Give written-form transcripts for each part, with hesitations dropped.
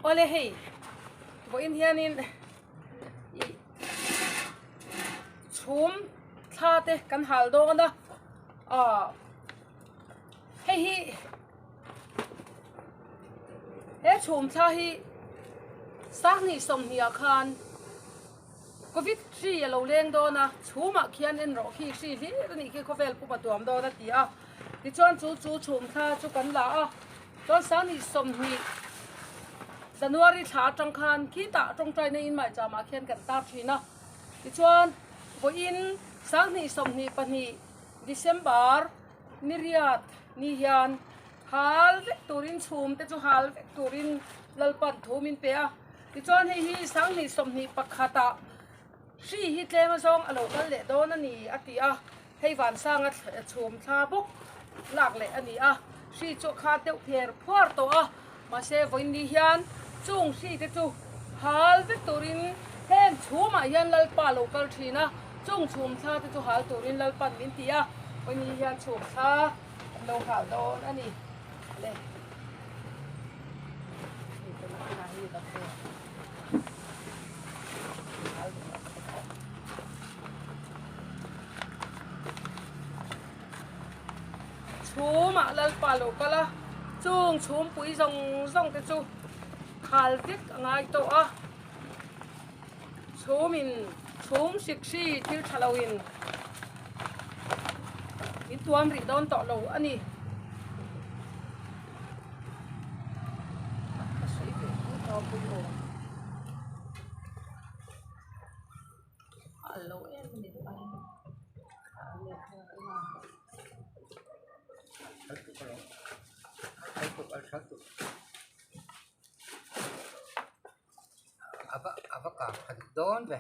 Awle hei vawiin hianin ih chhum thla te kan hal dawn a ah hei hi he chhum thla hi sanghnih sawmhnih ah khan Covid hri a lo leng dawn a chhumah khian en rawh khi hri hlir a nih khi khawvel pum a tuam dawn a ti a tichuan chu chu chhum thla chu kan la a chuan sanghnih sawmhnih January thla atang khan khitah tawngtaina in maicham ah khian kan tar thin a tichuan vawiin sanghnih sawmhnih pahnih December ni riat ni hian hal vek turin chhum te chu hal vek turin Lalpan thu min pe a tichuan hei hi sanghnih sawmhnih pakhatah hri hi tlem azawng a lo kal leh dawn a ni a ti a hei vansanga chhum thla bawk lak leh a ni a hri chu a khat deuh pher phuar tawh a mahse vawiin hian chung hri te chu hal vek turin heng chhumah hian Lalpa a lo kal thin a chung chhum thla te chu hal turin Lalpan min ti a vawiin hian chhum thla an lo hal dawn a ni le. Chhumah Lalpa lo kal a, chung chhumpui zawng zawng te chu khal vek a ngai tawh a, chhumin chhum hrik hri thil tha loin min tuam rih dawn tawh lo a ni. A va kang khat dawn ve.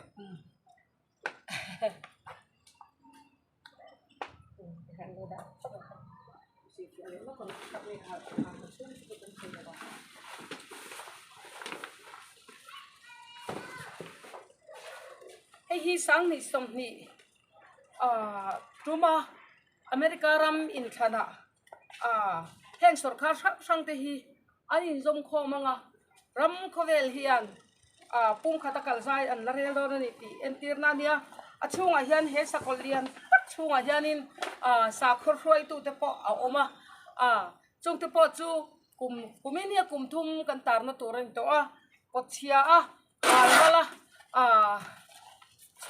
Hei hi sanghnih sawmhnih ahh tuma America ram inthlanah ahh heng sawrkar hrang hrang te hi an inzawm khawm ang a ram khawvel hian ahh pumkhat a kal zai an la rel dawn a ni tih entir na a nia a chhungah hian he sakawlh lian tak chhungah hianin ahh sakhaw hruaitu te pawh a awm a ahh chungte pawh chu kum kumin hi a kum thum kan tarna tur a ni tawh a kawtchhia a hal ral a ahh.